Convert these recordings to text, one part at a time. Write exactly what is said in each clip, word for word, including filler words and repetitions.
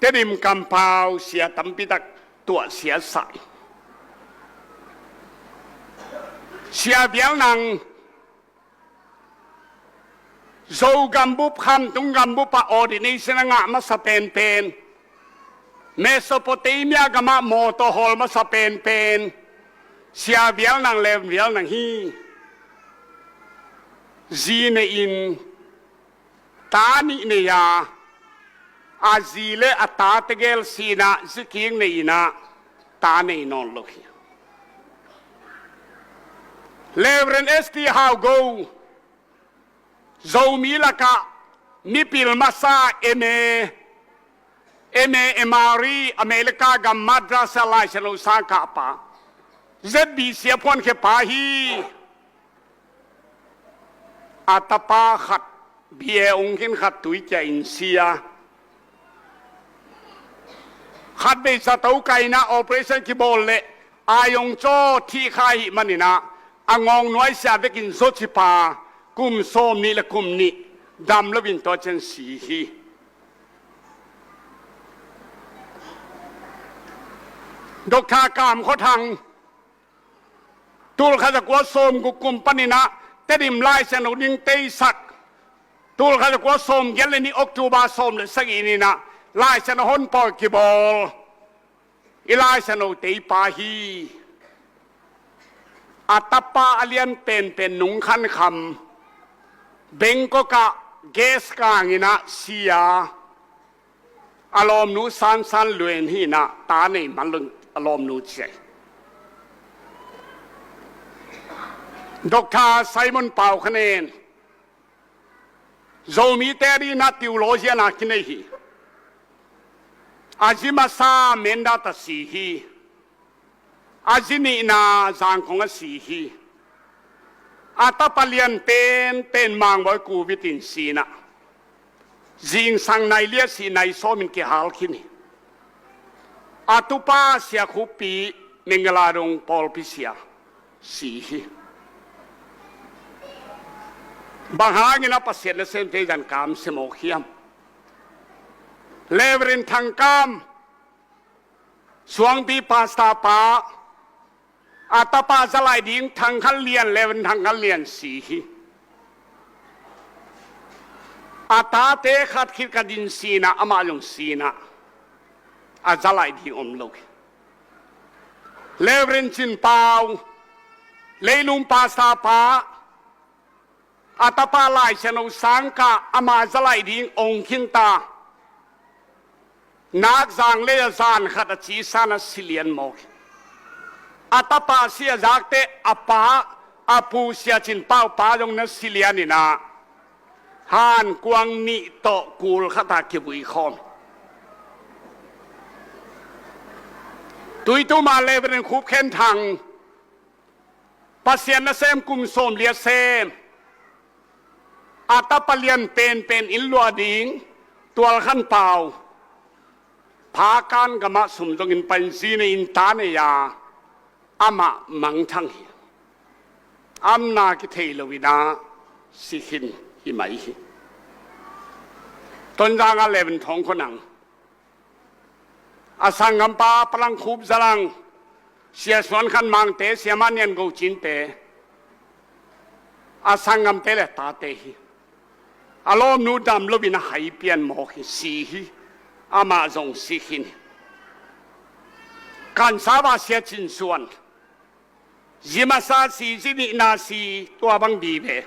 Tedim kampau sia tampitak tuah siasa hi. Sia Vial Nang, Zo gambup, Khamtung gambup ah ordination a ngah masa penpen, Mesopotamia gamah mawtaw hawl masa penpen Sia Vial Nang, Lev Vial Nang hi. Zi nei-in ta nih nei a, a zi le a ta tegel si-in ah zi kik nei-in ah ta nei nawn lo hi. Reverend S T Hau Go, Zomi lakah mipil masa M A, M A M R I, America gam Madras ah Laisiangtho sang kah pa, Z B C a phuankhia pa hi. A tapa khat B A ong khin, khat tuikia in si a, khat vei zato kaina operation kibawl leh ai ong caw thih kha ahih manin ah, a ngawng nuaisiah vekin zawci pa, kum sawmnih le kum nih dam loin tua ciang si hi. Doctor Kam Khua Thang, tulkhat zakua sawmguk kum panin ah Tedim Laisiangtho ding teisak, tulkhat zakua sawmgiat le nih October sawm le sagih ni-in ah Laisiangtho honpawl kibawl i Laisiangtho teipa hi. A tapa a lian penpen Nung Khan Kham, Bangkok ah gas kangin ah si a, a lawmnu San San Luen hi-in ah ta nei man lo, a lawmnu ci hi. Doctor Simon Pau Khan En, Zomite adingin ah theologian a kinei hi. A zi masa Mindat ah si hi. A zi nihna Zangkong ah si hi. A tapa lian penpen Mang Bawi Covid in si-in ah, zingsang nai li a si, nai sawmin kihal khin hi. A tupa Sia Khup Pi, Mingala Dong pawlpi sia, si hi. Bang hangin ah Pasian nasemte zan kamsia mawk hiam? Reverend Thang Kam, Suangpi pastor pa, a tapa za lai ding Thang Khan Lian, Reverend Thang Khan Lian si hi. A tate khat khit khat in si-in ah, amah zong si-in ah, a za lai ding om lo hi. Reverend Cin Pau, Leilung pastor pa, a tapa Laisiangtho sang kah, ama za lai ding ong khin ta. Nakzang lei ah zan khat a ci sa-in ah si lian mawk hi. A tapa si a zak teh a pa, a pu Sia Cin Pau pa zong na si lian in ah, hankuang nih tawh kul khat ah kivui khawm. Tuitum ah Reverend Khup Khen Thang, Pasian nasem kum sawmli a sem, a tapa lian penpen inn luah ding Tual Khan Pau, Phakan gamah sum zongin pai-in zi nei-in ta nei a, amah mangthang hi. Amna kithei lo-in ah si khin hi mai hi. Tonzang ah Reverend Thawng Khua Nang, a sanggampa Pa Lang Khup Za Lang, Sia Suan Khan Mangte, Sia Ma Nian Go Cinte, a sanggamte le tate hi. A lawmnu dam loin a hai pian mawk hi, si hi. Amah zong si khin hi. Kansava Sia Cin Suan, zi masa si, zi nihna si, tua bang vive.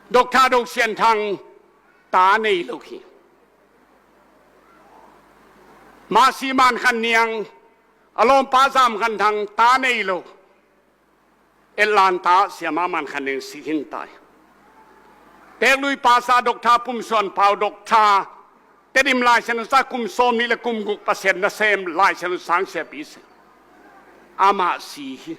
Doctor Do Sian Thang, ta nei lo hi. Masi Man Khan Niang, a lawmpa Zam Khan Thang, ta nei lo. Atlanta Sia Ma Man Khan Niang si khin ta hi. Teeklui pastor Doctor Pum Suan Pau, Doctor, Tedim Laisiangtho sang kum sawmnih le kum guk Pasian nasem Laisiangtho sang siapi si, amah si hi.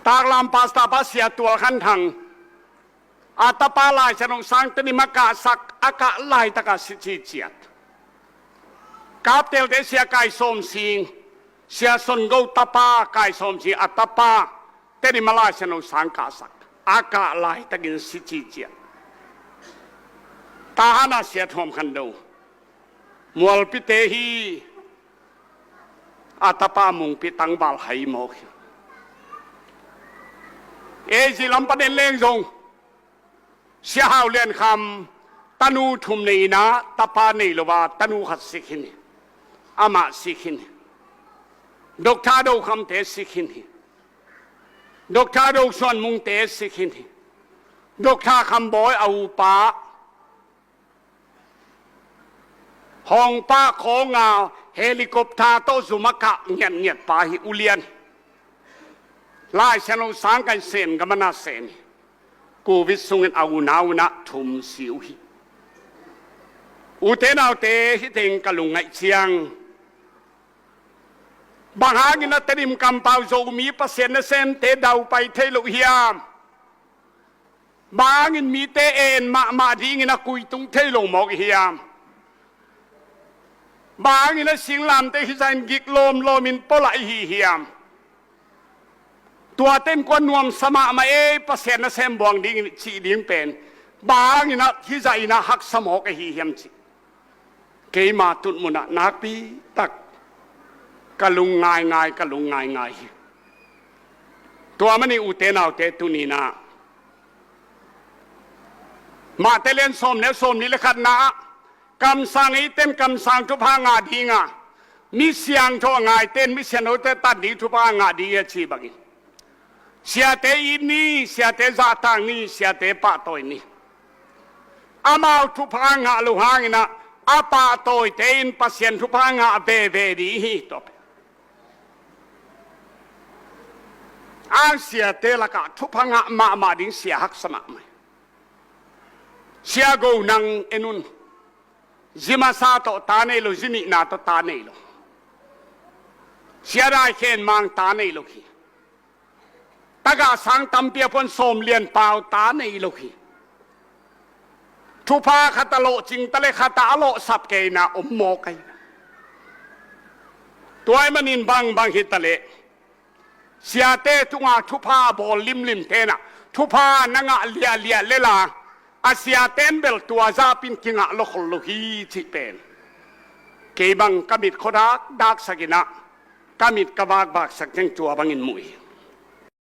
Taklam pastor pa Sia Tual Khan Thang, a tapa Laisiangtho sang Tedim a kahsak, a kah laitak a si ciciat. Kaptelte Sia Kai Sawm Sing, Sia Son Go tapa Kai Sawm Sing, a tapa Tedim a Laisiangtho sang kahsak, a kah laitakin si ciciat. Tahan a Sia Thuam Khan Do, Mualpite hi, a tapa Mungpi tangval hai mawk hi. Ei zi lam pan en leng zong Sia Hau Lian Kham tanu thum nei in a, tapa nei lo a, tanu khat sik hi ni. Amah sik hi ni. Doctor Do Khamte sik hi ni. Doctor Do Suan Mungte sik hi ni. Doctor Kham Bawi a upa Hong pa khawng a helicopter tawh zum a kah ngiatngiat pa hi, U Lian. Lai Siangtho sang kan sen, ka man a sen hi. Covid sungin a unau in a thum si uh hi. Ute naute, hih teng ka lungngaih ciang, bang hangin a Tedim kampau Zomi Pasian nasemte daupai thei lo hiam? Bang hangin mite en mahmah dingin a kuitung thei lo mawk i hiam? Bang hangin a singlamteh hizah in gik lawmlawm in pua lai i hi hiam? Tua ten kua nuamsa mahmah ei, Pasian nasem buang dingin cih ding pen bang hangin a hizah in a haksa mawk i hi hiam cih keima tutmun ah nakpi tak ka lung ngaingai, ka lung ngaingai hi. Tua manin ute naute, tuni in a Mate lian sawm le sawmnih le khatna ah, kamsang eite'n kamsang thupha ngah ding a, mi siangtho a ngaite'n mi siangthote tan ding thupha ngah ding hi a ci bangin, siate it ni, siate zahtak ni, siate pahtawi ni. Amau thupha ngah loh hangin a, a pahtawite in Pasian thupha ngah veve ding hi. Tua pen a siate lakah thupha ngah mahmah ding sia haksa mahmah hi. Sia Go, nang en un. Zi masa tawh ta nei lo, zi nihna tawh ta nei lo. Sia Dai Khen Mang ta nei lo hi. Tagah sang tampi a puan Sawm Lian Pau ta nei lo hi. Thupha khat a lawhcing ta le khat a a lawhsap kei in a om mawk ahi. Tua ahih manin bangbang hi ta leh, siate tungah thupha a bawl limlimte'n a, thupha na ngah liahliah lel a, a siate'n bel tua zahpi in kingah lawkhol lo hi cih pen kei bang ka mit khuadakdak sak in a, ka mit ka vakvak sak ciang tua bangin mu hi.